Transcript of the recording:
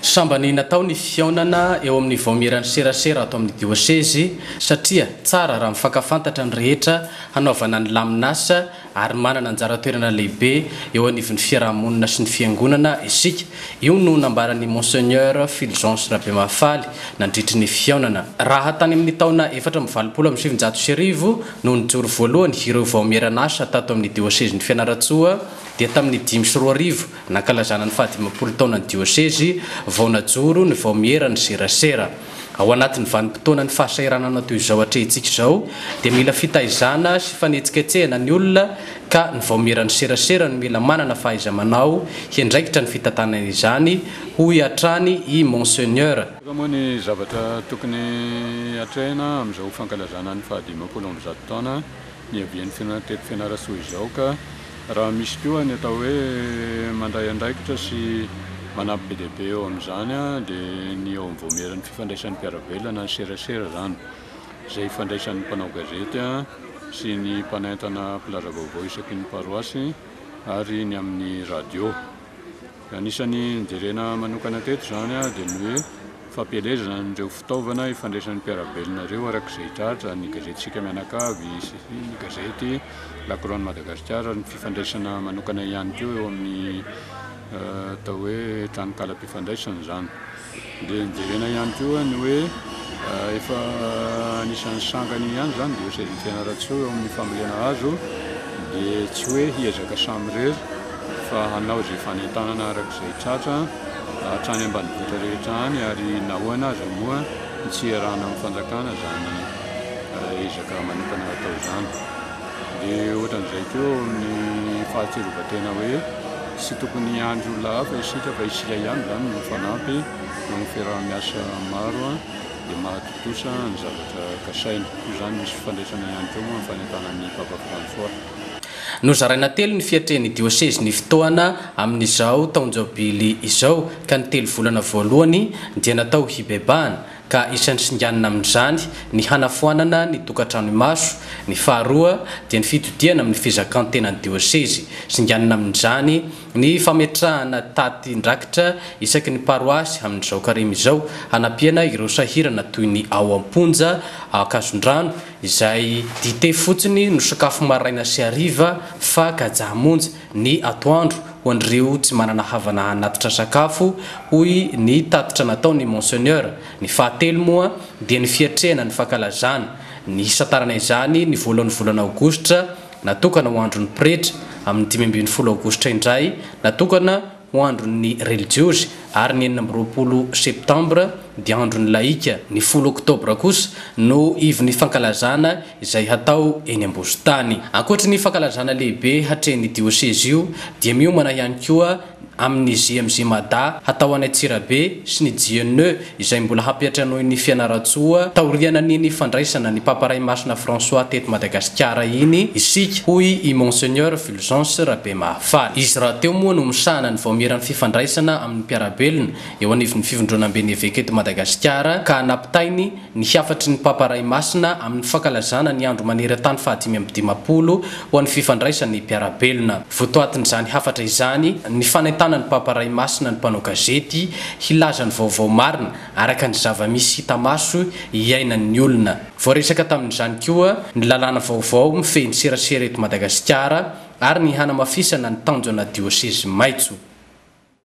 Sambany natao ny fihaonana eo amin'ny vaomieran'ny serasera ato amin'ny diosezy satria tsara raha mifankafantatra ny rehetra hanaovana ny lamin'asa ary manana anjara toerana lehibe eo anivon'ny fiaraha-monina sy ny fiangonana isika. Io no nambaran'i Monseigneur Fulgence Rabemahafaly nandritry ny fihaonana. Raha tany amin'ny taona 1984 no nijoro voalohany ireo vaomieran'asa tato amin'ny diosezin'i Fianarantsoa dia tamin'ny 2005 nankalazana ny fahadimampolo taonan'ny diosezy vao najoro ny vaomieran'ny serasera. Ao anatin'ny vanim-potoanan'ny fahasahiranana toy izao atrehintsika izao dia mila fitaizana sy fanetsiketsehana ny olona ka ny vaomieran'ny serasera no mila manana fahaiza-manao hiandraikitra ny fitantanana izany, hoy hatrany i Monseigneur. Betsaka moa ny zavatra tokony hatrehina amin'izao fankalazana ny fahadimampolo amby zato taona niavian'ny fiangonana teto Fianarantsoa izao ka raha misy koa ny atao hoe mandray andraikitra sy manampy be dia be eo amin'izany dia ny eo amin'ny vaomieran'ny fifandraisan'ny mpiara-belona na ny serasera izany, izay ifandraisan'ny mpanao gazety sy ny mpanentana mpilaza vaovao isaky ny paroasy ary ny amin'ny radio. Anisan'ny nojerena manokana teto izany dia ny hoe fampielezana an'ireo fitaovana ifandraisan'ny mpiara-belona ireo araka izay tratra, ny gazety Isika Mianakavy sy ny gazety La Croix de Madagascar, ny fifandraisana manokana ihany koa eo amin'ny atao hoe tranonkalam-pifandraisana izany. Dia nojerena ihany koa ny hoe efa anisan'ny sangany ihany izany diosezin'i Fianarantsoa eo amin'ny fambolena hazo dia tsy hoe hiezaka samirery fa hanao izay fanentanana araka izay tratra hatrany ambanivohitra rehetra any ary nahoana aza moa ny tsy hiarahana amin'ny fanjakana izany ezaka manokana atao izany. Dia ohatran'izay koa eo amin'ny fahatsiarovan-tena hoe tsy tokony hiandry olona hafa isika fa isika ihany izany no mifanampy eo amin'ny fiaraha-miasa maro dia mahatontosa ny zavatra kasaina. Io izany misy fifandraisana ihany koa moa ny fanentanan'ny Papa François. Nozaraina telo ny fiatrehan'ny diosezy ny fotoana amin'izao taon-jaobily izao ka ny telo volana voalohany dia natao hibebahana ka isan'ny singanina amin'izany ny hanafoanana ny tokantrano imaso, ny faharoa dia ny fitodihana amin'ny fizakan-tenan'ny diosezy, singanina amin'izany ny fametrahana tatin-drakitra isaky ny paroasy amin'izao karemy izao hanampiana ireo sahirana toy ny ao am-ponja Ankazondrano izay dite fotsiny no sakafo maraina sy hariva fa kajaha monja ny atoandro ho an'ireo tsy manana havana hanatitra sakafo, hoy ny tatitra nataon'i Monseigneur. Ny fahatelo moa dia ny fiatrehana ny fankalazana ny hisantarana izany ny voalohan'ny volana aogositra natokana ho andron'ny pretra, amin'ny 15 aogositra indray natokana ho andron'ny relijiozy ary ny 26 septambra dia andron'ny lahika. Ny folo oktobra kosa no ivon'ny fankalazana izay hatao eny Ambositany. Ankoatry ny fankalazana lehibe hatrehin'ny diosezy io dia miomana ihany koa amin'ny JMJ Mada hatao any Antsirabe sy ny JNE izay mbola hampiantranoin'ny Fianarantsoa taorianan'iny fandraisana ny Papa Ray Masina François teto Madagasikara iny isika, hoy i Monseigneur Fulgence Rabemahafaly. Izy rahateo moa no misahana ny vaomieran'ny fifandraisana amin'ny mpiara-belona eo anivon'ny Fivondronamben'ny Eveka eto Madagasikara ka nampitainy ny hafatry ny Papa Ray Masina amin'ny fankalazana ny andro maneran-tany faha-55 ho an'ny fifandraisan'ny mpiara-belona. Votoatin'izany hafatra izany ny fanentanan'ny Papa Ray Masina ny mpanao gazety hilaza ny vaovao marina araka ny zava-misy hita maso iainan'ny olona. Voaresaka tamin'izany koa ny lalàna vaovao mifehy ny serasera eto Madagasikara ary ny hanamafisana ny tanjona diosezy maitso.